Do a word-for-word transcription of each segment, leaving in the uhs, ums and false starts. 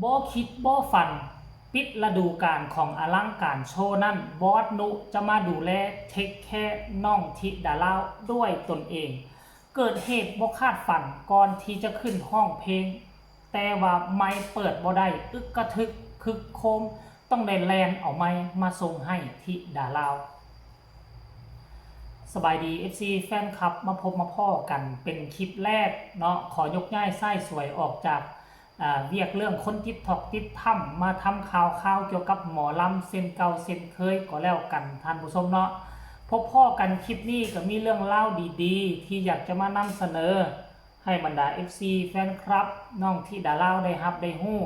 บ่คิดบ่ฝัน ปิดฤดูกาลของอลังการโชว์นั้น บอสนุจะมาดูแล take care น้องธิดาลาวด้วยตนเอง เกิดเหตุบ่คาดฝันก่อนที่จะขึ้นฮ้องเพลง แต่ว่าไมค์เปิดบ่ได้ อึกกระทึกคึกโครม ต้องได้แล่นเอาไมค์มาส่งให้ธิดาลาว สบายดี เอฟซี แฟนคลับ มาพบมาพ้อกันเป็นคลิปแรกเนาะ ขอยกย้ายซ้ายสวยออกจาก อ่า เวียกเรื่องคนติดถอกติดถ้ำ มาทำข่าวข่าวเกี่ยวกับหมอลำเส้นเก่าเส้นเคยก็แล้วกันท่านผู้ชมเนาะ พบพ้อกันคลิปนี้ก็มีเรื่องราวดีๆ ที่อยากจะมานำเสนอ ให้บรรดา เอฟซี แฟนคลับ น้องธิดาลาวได้ฮับได้ฮู้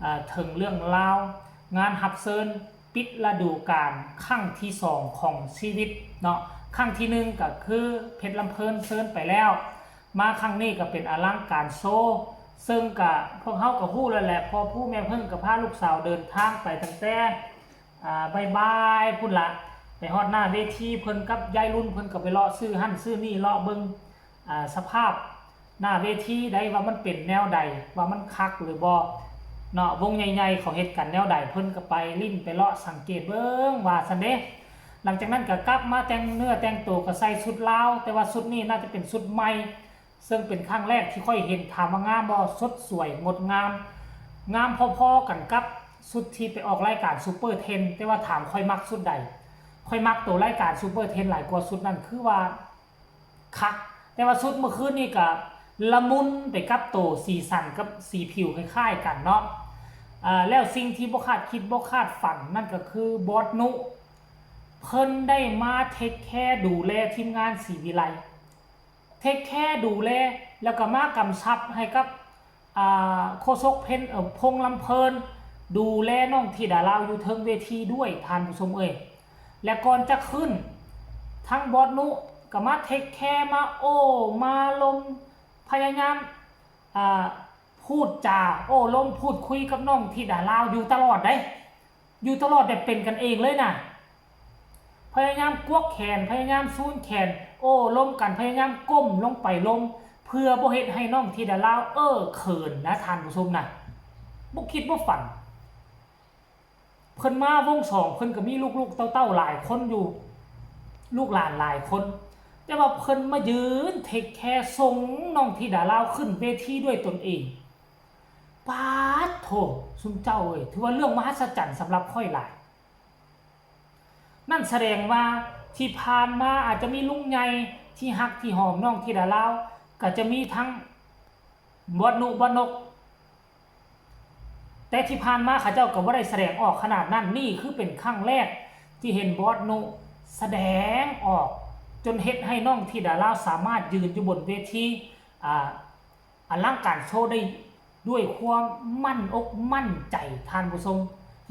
อ่า ถึงเรื่องราว งานฮับเชิญปิดฤดูกาลครั้งที่สองของชีวิตเนาะ ครั้งที่หนึ่งก็คือเพชรลำเพลินเชิญไปแล้ว มาครั้งนี้ก็เป็นอลังการโชว์ ซึ่งก็พวกเฮาก็ฮู้แล้วแหละ พ่อผู้แม่เพิ่นก็พาลูกสาวเดินทางไปตั้งแต่ อ่า บ่ายๆ พุ้นละ ไปฮอดหน้าเวที เพิ่นกับยายรุ่นเพิ่นก็ไปเลาะซื้อหั่นซื้อนี่ เลาะเบิ่ง อ่า สภาพหน้าเวทีได้ว่ามันเป็นแนวใด ว่ามันคักหรือบ่เนาะ วงใหญ่ๆ เขาเฮ็ดกันแนวใด เพิ่นก็ไปลิ้นไปเลาะสังเกตเบิ่งว่าซั่นเด้ หลังจากนั้นก็กลับมาแต่งเนื้อแต่งตัวก็ใส่ชุดลาว แต่ว่าชุดนี้น่าจะเป็นชุดใหม่ ซึ่งเป็นครั้งแรกที่ข้อยเห็น ถามว่างามบ่ สดสวยงดงาม งามพอๆ กันกับชุดที่ไปออกรายการซูเปอร์เทน แต่ว่าถามข้อยมักชุดใด ข้อยมักตัวรายการซูเปอร์เทนหลายกว่าชุดนั้น คือว่าคัก แต่ว่าชุดเมื่อคืนนี่ก็ละมุนไปกับตัวสีสันกับสีผิวคล้ายๆ กันเนาะ อ่า แล้วสิ่งที่บ่คาดคิดบ่คาดฝันนั่นก็คือบอสนุ เพิ่นได้มา take care ดูแลทีมงานศรีวิไล take care ดูแล แล้วก็มากำชับให้กับ อ่า โฆษกเพน เอ่อ พงษ์ลำเพลิน ดูแลน้องธิดาลาวอยู่เทิงเวทีด้วยท่านผู้ชมเอ้ย และก่อนจะขึ้น ทั้งบอสนุก็มา take care มาโอ้ มาลม พยายาม อ่า พูดจาโอ้ลมพูดคุยกับน้องธิดาลาวอยู่ตลอดเด้ อยู่ตลอดแบบเป็นกันเองเลยนะ พยายามกวักแขน พยายามซูนแขน โอ้ลมกัน พยายามก้มลงไปลม เพื่อบ่เฮ็ดให้น้องธิดาลาวเออเขินนะท่านผู้ชมนะ บ่คิดบ่ฝัน เพิ่นมาวงสอง เพิ่นก็มีลูกๆเต้าๆหลายคนอยู่ ลูกหลานหลายคน แต่ว่าเพิ่นมายืน take care ส่งน้องธิดาลาวขึ้นเวทีด้วยตนเอง ป๊าดโธ่ ซุมเจ้าเอ้ย ถือว่าเรื่องมหัศจรรย์สำหรับข้อยหลาย นั่นแสดงว่าที่ผ่านมาอาจจะมีลุงใหญ่ที่ฮักที่หอมน้องธิดาลาว ก็จะมีทั้งบอสนุ บอสนก แต่ที่ผ่านมาเขาเจ้าก็บ่ได้แสดงออกขนาดนั้น นี่คือเป็นครั้งแรกที่เห็นบอสนุแสดงออก จนเฮ็ดให้น้องธิดาลาวสามารถยืนอยู่บนเวที อ่า อลังการโชว์ได้ด้วยความมั่นอกมั่นใจท่านผู้ชม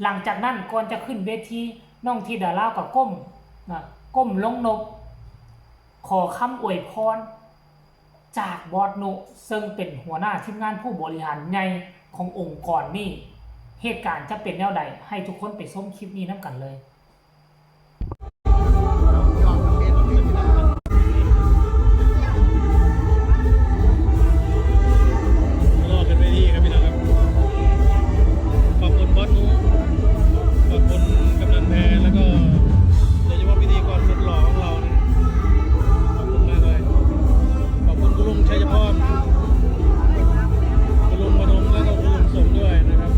หลังจากนั้นก่อนจะขึ้นเวที น้องธิดาลาวก็ก้มนะ ก้มลงนบ ขอคำอวยพรจากบอสนุ ซึ่งเป็นหัวหน้าทีมงานผู้บริหารใหญ่ขององค์กรนี่ เหตุการณ์จะเป็นแนวใด ให้ทุกคนไปชมคลิปนี้นำกันเลย รอเป็นเวทีครับพี่น้องครับ ขอบคุณบอสนุ ขอบคุณกำนันแพร แล้วก็โดยเฉพาะพิธีกรสุดหล่อของเรานะ ขอบคุณมากเลย ขอบคุณคุณลุงชัยพร คุณลุงพนม แล้วก็คุณลุงสมด้วยนะครับ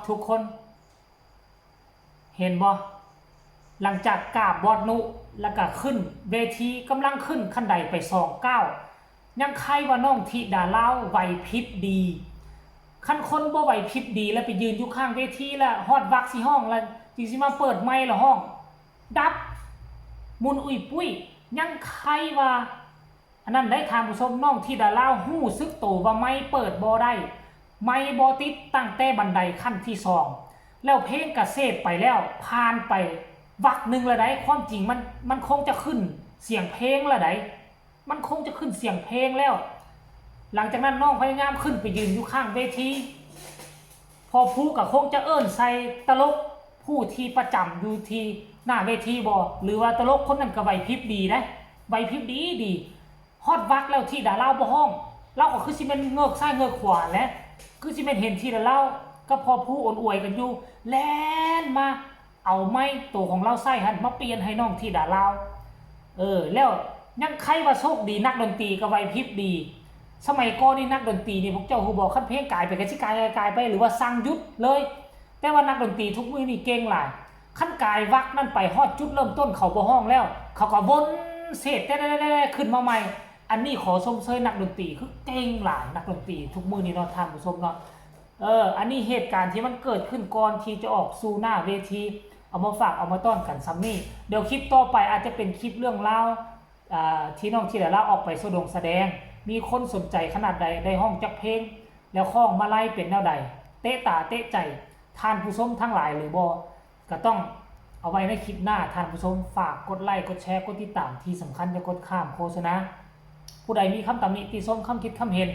ทุกคน เห็นบ่ หลังจากกราบบอสนุ แล้วก็ขึ้นเวที กำลังขึ้นขั้นไดไปสองก้าว ยังไคว่าน้องธิดาลาวไหวพริบดี คันคนบ่ไหวพริบดีแล้วไปยืนอยู่ข้างเวทีแล้วฮอดวักสิฮ้องแล้วจึงสิมาเปิดไมค์แล้วฮ้อง ดับ มุนอุ้ยปุ้ย ยังไคว่า อันนั้นได้ท่านผู้ชม น้องธิดาลาวฮู้สึกโตว่าไมค์เปิดบ่ได้ ไมค์บ่ติดตั้งแต่บันไดขั้นที่สอง แล้วเพลงกะเสพไปแล้ว ผ่านไปวักหนึ่งแล้วได ความจริงมันมันคงจะขึ้นเสียงเพลงแล้วได มันคงจะขึ้นเสียงเพลงแล้ว หลังจากนั้นน้องพยายามขึ้นไปยืนอยู่ข้างเวที พอผู้ก็คงจะเอิ้นใส่ตลกผู้ที่ประจำอยู่ที่หน้าเวทีบ่ หรือว่าตลกคนนั้นก็ไหวพริบดีนะ ไหวพริบดีดี ฮอดวักแล้วธิดาลาวบ่ฮ้อง ลาวก็คือสิแม่นเงือกซ้ายเงือกขวาแหละ คือสิแม่นเห็นธิดาลาวกับพ่อผู้อ่อนอวยกันอยู่ แล่นมาเอาไมค์โตของลาวใส่หั่นมาเปลี่ยนให้น้องธิดาลาว เออ แล้วยังไคว่าโชคดีนักดนตรีก็ไหวพริบดี สมัยก่อนนี่นักดนตรีนี่พวกเจ้าฮู้บ่ คันเพลงกายไปก็สิกายกายไป หรือว่าสั่งหยุดเลย แต่ว่านักดนตรีทุกมื้อนี่เก่งหลาย คันกายวักนั่นไปฮอดจุดเริ่มต้นเขาบ่ฮ้องแล้ว เขาก็วนเศษแต๊ๆๆๆขึ้นมาใหม่ อันนี้ขอชมเชยนักดนตรี คือเก่งหลาย นักดนตรีทุกมื้อนี่เนาะท่านผู้ชมเนาะ เออ อันนี้เหตุการณ์ที่มันเกิดขึ้นก่อนที่จะออกสู่หน้าเวที เอามาฝากเอามาต้อนกันส่ำนี้ เดี๋ยวคลิปต่อไปอาจจะเป็นคลิปเรื่องราว อ่า ที่น้องธิดาลาวออกไปแสดง มีคนสนใจขนาดใด ได้ฮ้องจักเพลง แล้วของมาลัยเป็นแนวใด เตะตาเตะใจท่านผู้ชมทั้งหลายหรือบ่ ก็ต้องเอาไว้ในคลิปหน้า ท่านผู้ชม ฝากกดไลค์ กดแชร์ กดติดตาม ที่สำคัญอย่ากดข้ามโฆษณา ผู้ใดมีคำตำหนิติชม คำคิดคำเห็น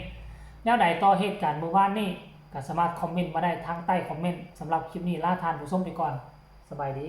แนวใดต่อเหตุการณ์เมื่อวานนี้ ก็สามารถคอมเมนต์มาได้ทางใต้คอมเมนต์ สำหรับคลิปนี้ลาท่านผู้ชมไปก่อน สบายดี